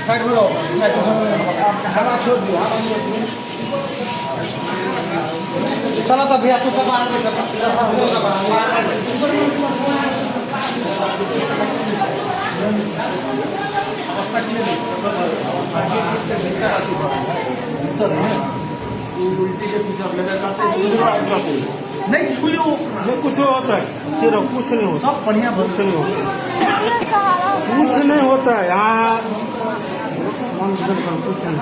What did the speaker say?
Side में रहो, side में। हवा छोड़ दियो, हवा छोड़ दियो। चलो तो भैया, तू सब बाहर में, सब सब बाहर। नहीं छुयो। नहीं, कुछ होता है सिर्फ कुछ नहीं होता। सब बढ़िया। कुछ नहीं होता, कुछ नहीं होता है यहाँ। मन करो, कुछ नहीं।